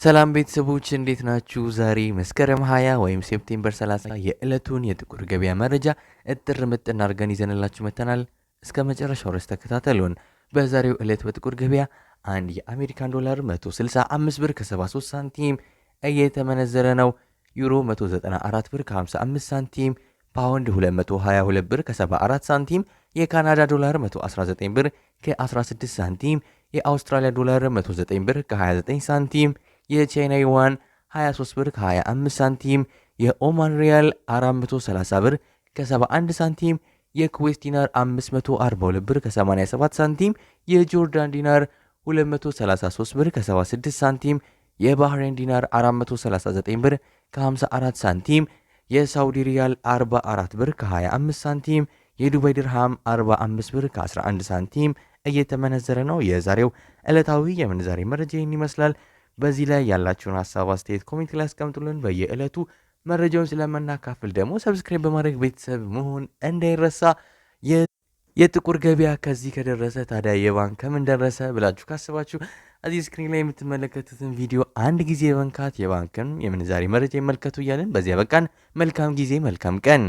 ሰላም ቤተሰቦች፣ እንዴት ናችሁ? ዛሬ መስከረም 20 ወይም September 30 የዕለቱን የጥቁር ገበያ መረጃ እጥር ምጥን አድርገን ይዘንላችሁ መጥተናል። እስከ መጨረሻው ድረስ ተከታተሉን። በዛሬው ዕለት በጥቁር ገበያ አንድ የአሜሪካን ዶላር 165 ብር ከ73 ሳንቲም እየተመነዘረ ነው። ዩሮ 194 ብር ከ55 ሳንቲም፣ ፓውንድ 222 ብር ከ74 ሳንቲም፣ የካናዳ ዶላር 119 ብር ከ16 ሳንቲም፣ የአውስትራሊያ ዶላር 109 ብር ከ29 ሳንቲም፣ የቻይና ዩዋን 23 ብር ከ25 ሳንቲም፣ የኦማን ሪያል 430 ብር ከ71 ሳንቲም፣ የኩዌት ዲናር 542 ብር ከ87 ሳንቲም፣ የጆርዳን ዲናር 233 ብር ከ76 ሳንቲም፣ የባህሬን ዲናር 439 ብር ከ54 ሳንቲም፣ የሳውዲ ሪያል 44 ብር ከ25 ሳንቲም፣ የዱባይ ድርሃም 45 ብር ከ11 ሳንቲም እየተመነዘረ ነው። የዛሬው ዕለታዊ የምንዛሬ መረጃ ይህን ይመስላል። በዚህ ላይ ያላችሁን ሀሳብ አስተያየት comment ላይ አስቀምጡልን። በየዕለቱ መረጃውን ስለምናካፍል ደግሞ subscribe በማድረግ ቤተሰብ መሆን እንዳይረሳ። የጥቁር ገበያ ከዚህ ከደረሰ ታዲያ የባንክ ከምን ደረሰ ብላችሁ ካስባችሁ እዚህ screen ላይ የምትመለከቱትን ቪዲዮ አንድ ጊዜ በመንካት የባንክን የምንዛሬ መረጃ ይመልከቱ እያልን በዚያ በቃን። መልካም ጊዜ፣ መልካም ቀን።